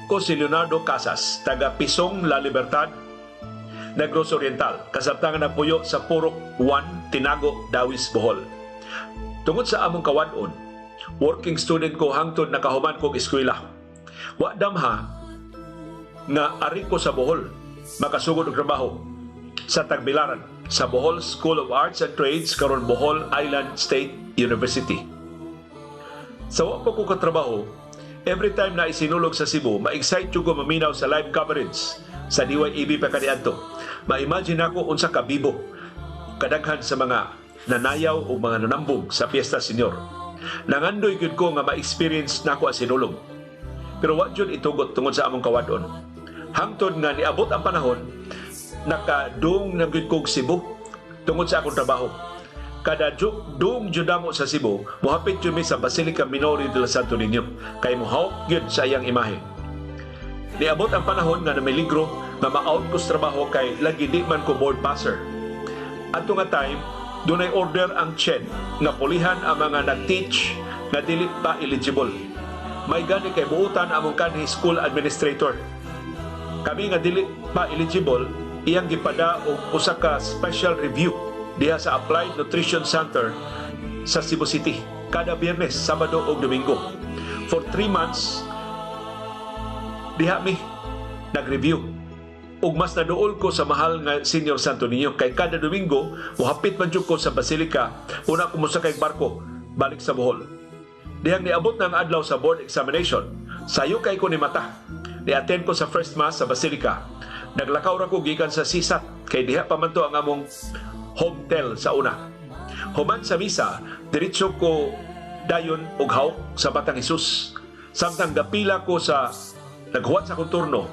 Ko si Leonardo Casas, taga Pisong, La Libertad, Negros Oriental. Kasabtangan nagpuyo sa Purok 1, Tinago, Dawis, Bohol. Tungod sa among kawad-on, working student ko hangtod nakahuman kog eskwela. Wa damha nga ari ko sa Bohol makasugod og trabaho sa Tagbilaran sa Bohol School of Arts and Trades, karon Bohol Island State University. Sa wa pa ko katrabaho, every time na isinulog sa Cebu, ma-excite jud ko maminaw sa live coverage sa DYAB pa kaniadto. Ma-imagine ako unsa ka bibo kadaghan sa mga nanayaw o mga nanambog sa Fiesta Señor. Nangandoy gyud ko nga ma-experience nako ang sinulog. Pero wa jud itugot tungod sa among kawadon. Hangtod nga niabot ang panahon, nakadung na gyud kog Cebu tungod sa akong trabaho. Kada dung jud namo sa Cebu, mohapit jud mi sa Basilica Minore del Santo Niño kay mohawk gyud sa iyang imahe. Niabot ang panahon nga namiligro nga ma-out ko sa trabaho kay lagi di man ko board passer. Adto nga time, dunay order ang CHED nga pulihan ang mga nag-teach nga dili pa eligible. May gani kay buutan among kanhi school administrator. Kami nga dili pa eligible, iyang gipada og usa ka special review diha sa Applied Nutrition Center sa Cebu City kada Biyernes, Sabado ug Domingo. For 3 months, diha mi nag-review. Ug mas naduol ko sa mahal nga Senior Santo Niño kay kada Domingo mohapit man jud ko sa Basilica, una ko mosakay barko balik sa Bohol. Dihang niabot na ang adlaw sa board examination, sayo kay ko ni mata. Ni-attend ko sa first mass sa Basilica. Naglakaw ra ko gikan sa Sisat kay diha pa man to ang among hometel sa una. Human sa misa, diretso ko dayon og hawk sa Batang Hesus. Samtang gapila ko sa naghuwat sa akong turno,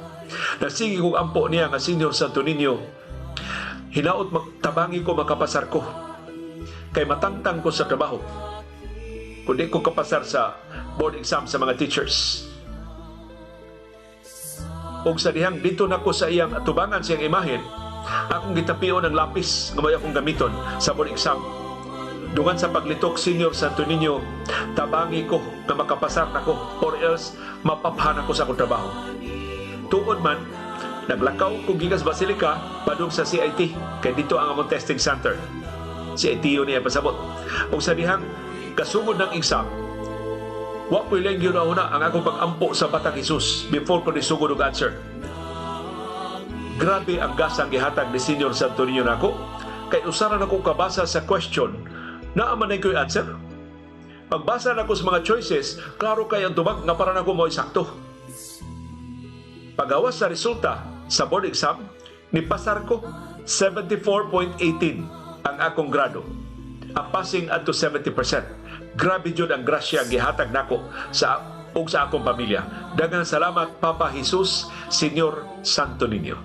nagsige kong ampo niya nga, "Senior Santo Niño, hinaot tabangi ko makapasar ko. Kay matangtang ko sa trabaho kung di ko kapasar sa board exam sa mga teachers." Og sa dihang dito nako sa iyang atubangan siyang imahen, akong gitapion ang lapis nga may akong gamiton sa board exam. Dungan sa paglitok, "Senior Santo Niño, tabangi ko nga makapasar nako or else mapaphan ako sa akong trabaho." Tuod man, naglakaw ko gikas Basilica padung sa CIT kay dito ang among testing center. CIT yun niya pasabot. Ug sa dihang kasugod ng exam, wa po'y laing una ang akong pag-ampo sa Batang Jesus before ko nisugod og answer. Grabe ang gasang gihatag ni Senior Santo Niño nako kay usa ra nako kabasa sa question, naa man ko'y answer. Pagbasa nako sa mga choices, klaro kay ang tubag nga para nako mo sakto. Pagawas sa resulta sa board exam, nipasar ko, 74.18 ang akong grado. Ang passing adto 70%. Grabe jud ang grasya ang gihatag nako sa ug sa akong pamilya. Daghang salamat, Papa Jesus, Señor Santo Niño.